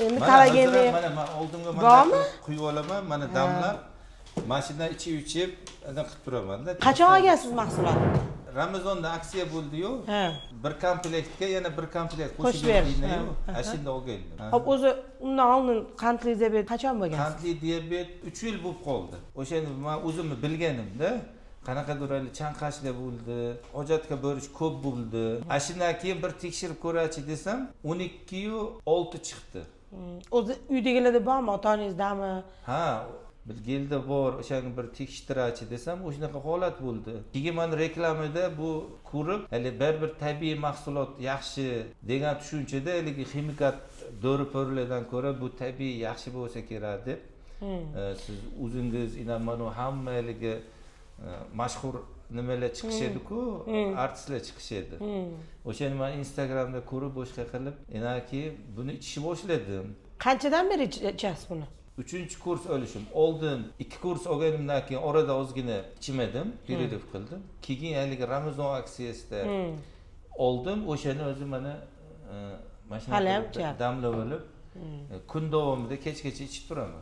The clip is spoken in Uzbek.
Endi Mana kollagenni hozir ham mana man oldimga mana Bormi? Quyib olaman, mana damlab, mana shundan ichib ichib anaqa qilib turamanda. Qachon olgansiz mahsulotni? Ramazonda aksiya bo'ldiyu, bir komplektga yana bir komplekt Qo'shib qo'shib berish, berdiyu, ha, ana shunda olgandim. Ho'p, o'zi undan oldin qandli diabet qachon bo'lgansiz? Qandli diabet 3 yil bo'lib qoldi. O'shani man o'zimni bilganimda qanaqadir hali chanqashlar bo'ldi, hojatga borish ko'p bo'ldi. Ana shundan keyin bir tekshirib ko'rachi desam, 12,6 chiqdi. O'zi uydagilarda bormi, ota onangizdami? Ha, bir gelda bor. O'shani bir tekshtirachi desam, o'shanaqa holat bo'ldi. Keyin man reklamada bu ko'rib, hali baribir tabiiy mahsulot yaxshi degan tushunchada, haligi ximikat dori porilardan ko'ra bu tabiiy yaxshi bo'lsa kerak deb, siz o'zingiz mana hamma haligi mashhur nimalar chiqishadiku, artistlar chiqishadi, o'shani man Instagramda ko'rib, boshqa qilib, keyin buni ichishni boshladim. Qanchadan beri ichasiz buni? Uchinchi kurs olishim. Oldin ikki kurs olganimdan keyin orada ozgina ichmadim, перерыв qildim. Keyin haligi Ramazon aksiyasida oldim. O'shani o'zi mana mana Hali ham shunaqa ichyapsiz. Damlab olib, kun davomida kechgacha ichib turaman.